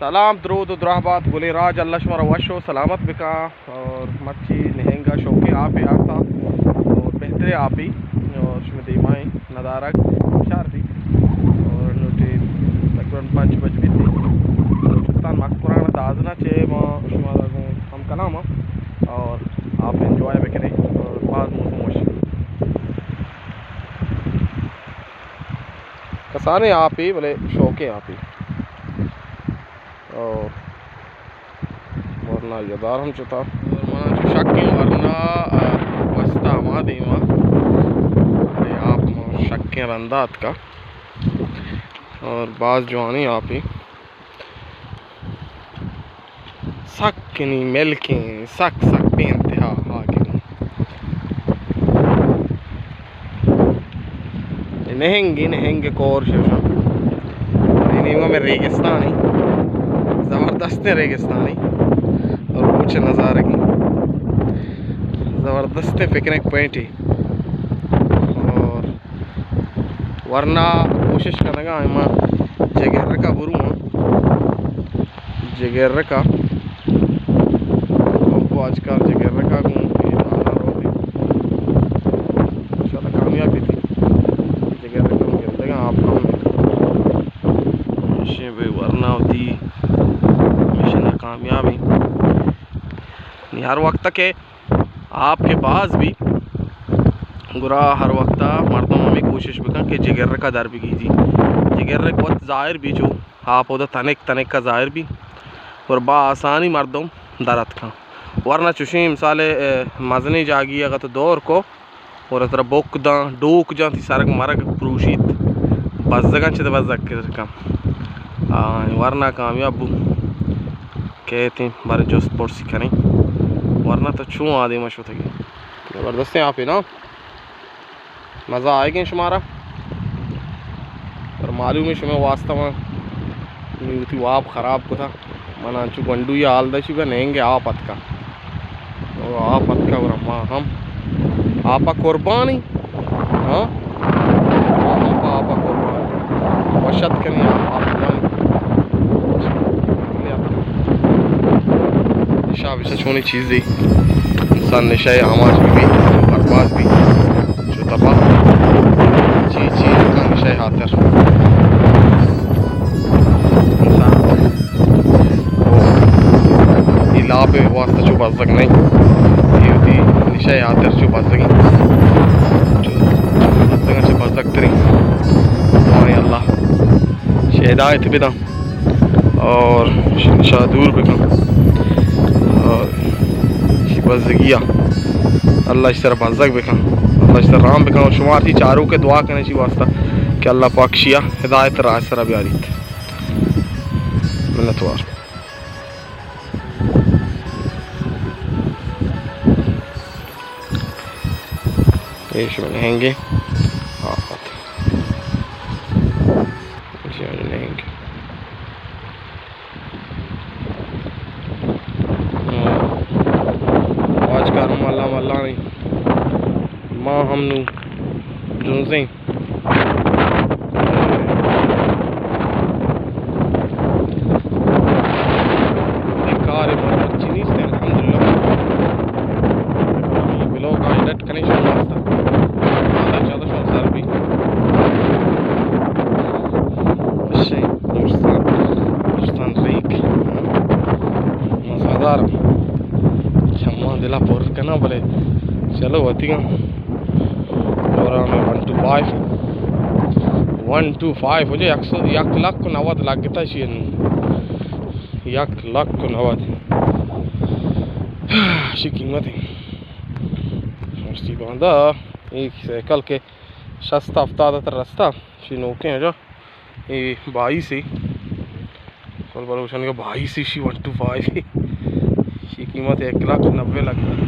سلام، درود و درہبات گلیں راج، اللہ شمارا وش و سلامت بکا۔ اور مرچی نہنگا شوقیں آپے آرتا اور بہتریں آپی اور شمے دیمائیں ندارگ شار بی۔ اور نوٹی تقریباً پنچ بج بیتی۔ بلوچستان مکران تازنا چے ما شمارا گوں ہم کلام اور آپ انجوائے بکنے اور باز موسم وش۔ کسانیں آپی بلے شوقیں آپی۔ اور ورنا یدار ہم چتا۔ اور منا چو شکیں ورنا، آ، گوستا ہما دیما۔ اے آپ ما شکیں رندا اتکا۔ اور باز جوانیں آپی۔ سک نی ملکیں، سک سک بے انتہا ہاکیں۔ نہنگ، نہنگ کور شوشان۔ اے نیمگا میں ریگستانی، زبردستیں ریگستانی اور روچ نظارگی، زبردستیں پکنک پوائنٹی۔ اور ورنا کوشش کنگا ایں ما جگرکا برواں۔ جگرکا۔ او آج کل جگرکا گوں اے دانا روتے۔ انشاءاللہ کامیاب بیتی۔ جگرکا گندگا آپ ہم۔ ایشیں بے ورنا ہوتی۔ مشن کامیابی۔ نی ہر وقت کہ آپ کہ باز بی، گڑا ہر وقتا مردم ہمے کوشش بکن کہ جگرکا در بگیجی۔ جگرک وت ظاہر بی چو آپ اودا تنک تنکا ظاہر بی اور با آسانی مردم در اتکن۔ ورنا چوشیں مثال، اے، مزنیں جاگی اگاں تو دور کو اور ترا بک داں، ڈوک جاں، تی سرگ مرگ پروشیت، بزگاں چہ بزگ کم۔ آ، ورنا کامیاب بو۔ کیتیں باریں جست پرسی کنیں۔ ورنا تو چون آدیم شتگی؟ زبردستیں آپے نا۔ مزہ آئیگیں شمارا۔ پر معلوم ہے شمے واسطہ من نی وتی واب خراب کتا۔ من انچو گونڈوی حال دا چی بہ نینگے آپ اتکا۔ او آپ اتکا گڑا ما ہم آپا قربانی۔ ہاں؟ ما ہم پہ آپا قربانی۔ وشت کنی آپ، آپ جوانی۔ نشہ بسا چونی چیزی۔ انسان نشہ آماچ بی، برباد بی۔ چو تباہ۔ چی، چی، نشہ ہاتر۔ انسان۔ او، اے لاپ واسطہ چو بزگ نہیں۔ اے وتی نشہ ہاتر چو بزگی۔ چو بزگ، چو بزگ ترین۔ دعائیں اللہ شہ ہدایت بداں اور شہ نشہ دور بکن اور شی بزگیا اللہ اشی سر بزگ بکن، اللہ اشی سر رام بکن۔ اور شما ہرچی چاروک دعا کنے شی واسطہ کہ اللہ پاک شیا ہدایت راہ سر بیاریت۔ منتوار۔ اے شمئے نہنگے۔ آفت۔ جی، نہنگ۔ آج کار ملا ملا نہیں۔ ما ہم نو جنزیں۔ اے کار برابر چی نیست، الحمدللہ۔ بلوگ آئی ڈٹ کنیکشن واسطہ۔ ماتا چلو شو سر بھی۔ شے دوستان، دوستان ریک۔ مزادار۔ چما دلا پر کنا بلے۔ چلو وتیگاں۔ اور ہمیں one two five, one two five ہو جائے، یک سو، یک لکھ و نود لگتا شی انو۔ یک لکھ و نود۔ شی قیمت ہے۔ مستی باندا، ایک سائیکل کے شست ہفتاد تر رستہ، شی نوکیں ہو جا۔ اے بائیس ء۔ کل بلوچانی کا بائیس ء، شی ون ٹو فائیو ء۔ شی قیمت ایک لاکھ نبے لکھ۔